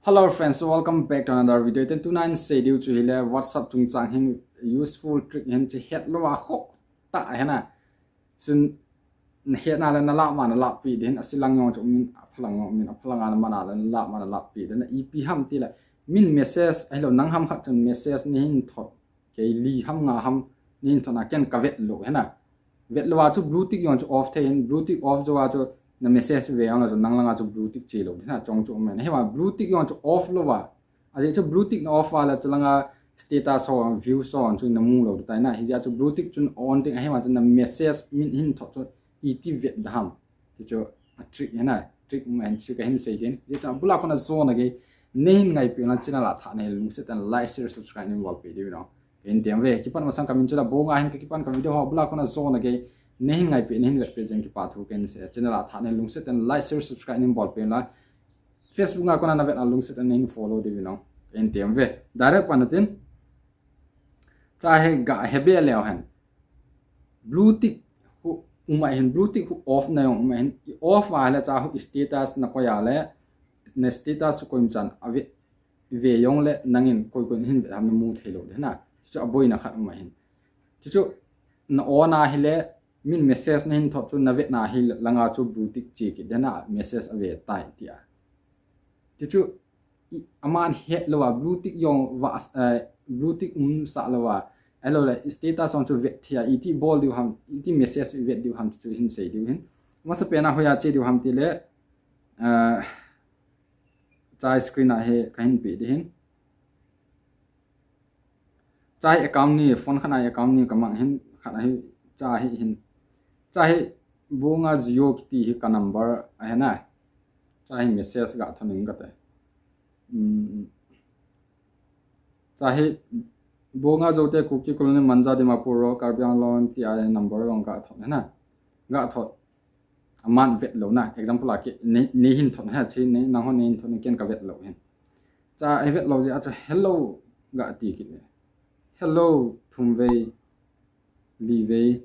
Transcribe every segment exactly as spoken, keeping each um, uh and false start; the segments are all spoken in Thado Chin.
Hello friends, welcome back to another video. Ten tunin sei diu chu hile WhatsApp chungchang hin useful trick hin chu het lou a kho ta hena. Chun na hetna le na lah ma na lah pi din, a silang jong chu min, a phalang jong min, a phalang a na mana le na lah ma na lah pi din, ipi ham ti le min message ahilou nang ham khat chun message ni hin thot kei li ham nga ham ni hin thot na ken ka vet lou hena. Vet lou a chu blue tick jong chu off thei hin, blue tick off jou a chu na message ve jong la chu nang langa chu blue tick che lou hena, chong chu um hena. Blue tick jong chu off lou a, ajeh chu blue tick na off a le chu langa status ho, views ho chu na mu lou tai na. Hijeh a chu blue tick chun on ding ahi, ma chu na message min hin thot chu iti vet da ham ti chu a trick hena, trick um hin chu ka hin sei din. Hijeh chu bula kona jona gei nei hin ngaipi na channel a thah nei lungset in like, share, subscribe nei bol pe diu no. Ka hin tem ve, kipan masang ka min chu la Bonga hin ka kipan ka video ho bula kona jona gei nei hin ngaipi nei hin vet pe jeng kipa thu ka hin sei. Channel a thah nei lungset in like, share, subscribe nei bol pe la. Facebook nga kona na vet a lungset in follow diu no. Ka hin tem ve. Direct pan tin. Cha hi ga hebe leu hen. Blue tick hu um ahin, blue tick hu off na jong um ahin. I off a le cha hu status na koi a le, na status koi chan a ve, ve jong le nangin koi koi hin ve ham na mu thei lou hena. Chu a boina khat um ahin. Chu chu na on a hile min message na hin thot chu na vet na hi langa chu blue tick che kit dena message a ve tai ti a. Ti chu aman het lou a blue tick jong va, eh, blue tick um sa lou a. Ahilou le status jong chu vet thei a, iti bol diu ham, iti message vet diu ham chu hin sei diu hin. Masa pena hoiya che diu ham ti le, eh, chai screen a he ka hin pe di hin. Cha hi account ni, phone khat a account ni ka mang hin, khat a hi, cha hi hin. Cha hi Bonga Jio kiti hi ka number a hena. Cha hi message ga thon ing ka te. Um, cha hi Bonga Zote Kuki Colony Manja Dimapur Road Karbi Anglong ti a number jong ga thon hena. Ga thot. Aman vet lou na. Example a ki, nei, nei hin thot ha chi, nei, nang ho nei hin thot nei ken ka vet lou hin. Cha a vet lou jeh a chu hello ga ti kit ne. Hello thum vei, li vei,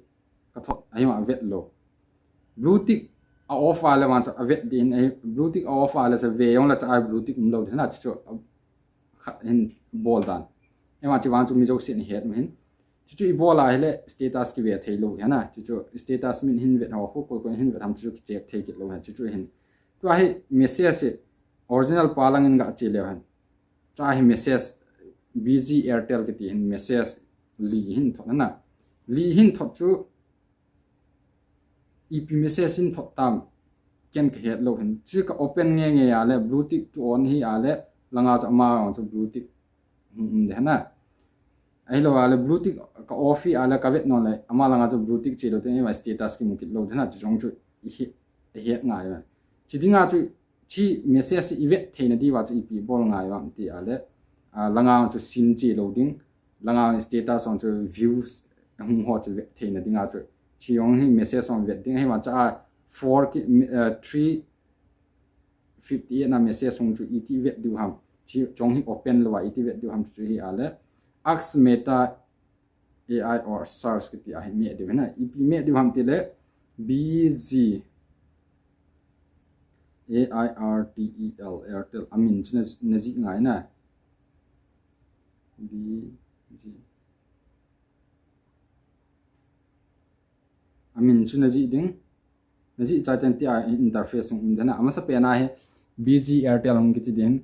ka thot, ahi ma vet lou. Blue tick a off a le ma chu a vet din, ahi, blue tick a off a le sa ve jong la cha a blue tick um lou hena chu chu, a, khat hin bol dan. Ema chi vang chu mi jo sin het mu hin. Chu chu i bol a hile status ki ve thei lou hena. Chu chu status min hin vet ho, khu koi koi hin vet ham chu chu ki check thei kit lou hen. Chu chu hin. Tua hi message hi original pa lang in ga che leu hen. Cha hi message B G Airtel kiti hin message li hin thot na. Li hin thot chu ipi message hin thot tam ken ka het lou hin. Chu ka open nge nge a le blue tick ki on hi a le langa chu ama chu blue tick um de na. Ahilou a le blue tick ka off hi a le ka vet non le ama langa chu blue tick che lou te ma status ki mu kit lou de na chu jong chu i het, i het ngai. Chi dinga chu Chi message i vet theina diuva chu ipi bol ngai uvam ti a le, a, langa chu seen che lou ding, langa status on chu views hung ho chu vet theina dinga chu. Chi jong hi message on vet ding, hi ma cha a four ki, mi, eh, three fifty eight na message hung chu iti vet diu ham. Chi jong hi open lou a iti vet diu ham chu hi a le. Ask Meta A I or search kiti a hi me diu hena. Ipi me diu ham ti le B G A I R T E L, Airtel. Amin chu na, na jih ngai na. B G. Amin chu na jih ding. Na jih chai ten ti a interface hung um den a. Amasa pen a hi B G Airtel hung kiti din.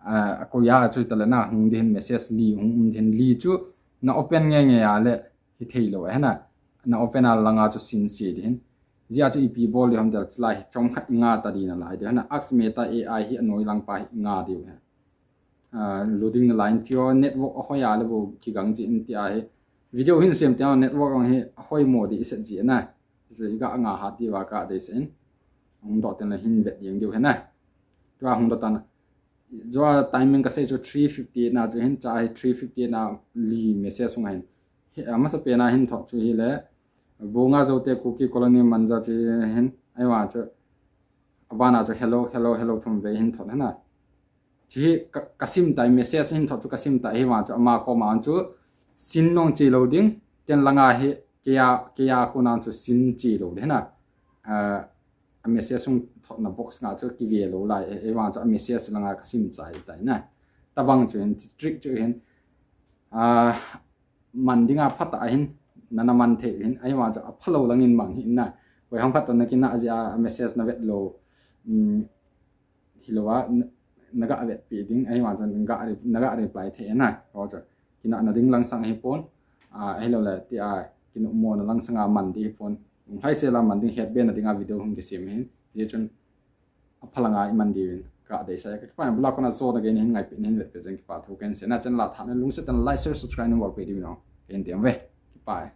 A, a koya chu ta le na hung din message li hung um din li chu na open nge nge a le hi thei lou hena. Na open a langa chu seen che din. Jia chu ipi bol di ham tel chulai hi chom khat i nga ta di na lai di hena. Ask Meta A I hi a noi lang pa hi i nga di u he. A, loading na line tio network a hoi a le bo kigang ji in ti a hi. Video hin sem ti a network ang hi a hoi mo di i set ji na. Chu i ga nga hat diu va ka dei sen. Hung dot ten le hin vet ding diu hena. Tua hung dot tan. Jua timing ka sei chu three fifty na chu hin cha hi three fifty na li message hung hin. Hi, a masa pen a hin thot chu hi le. Bunga Zote Kuki Colony Manja chu hin. Ai wa chu. Abana chu hello, hello, hello thum ve hin thot hena. Chu hi ka, ka sim tai message hin thot chu ka sim tai hi wa chu ama koma chu seen nong che lou ding, ten langa hi keiya, keiya kona chu seen che lou ding hena. A, a message hung thotna box nga chu kive lou lai, ahivang chu a message langa kasim chai tai na. Tabang chu hin, trick chu hin, ah, man dinga phatah ahin, nana man thei hin, ahivang chu aphalou langin mang hin na. Koi ham khat toh na kinah jeh a message na vet lou, um, hilou a, na, naga vetpi ding, ahivang chu naga re-, naga reply thei na. Koi chu kinahna ding langsang ahipon, ah, ahilou le, tia, kinopmona langsanga man ding ahipon. Lunglhaisel a man ding, hetbena dinga video hung kisem hin. Hijeh chun aphalanga iman diuvin kadeisah e. Kakipah e, abula kona jona gei nahin ngaipeh, nahin vetpeh jeh in kipathu kahin sei na. Channel a thah na lungset tah in like, share, subscribe nahin bolpeh diuvin o kahin tem uve. Kipah e.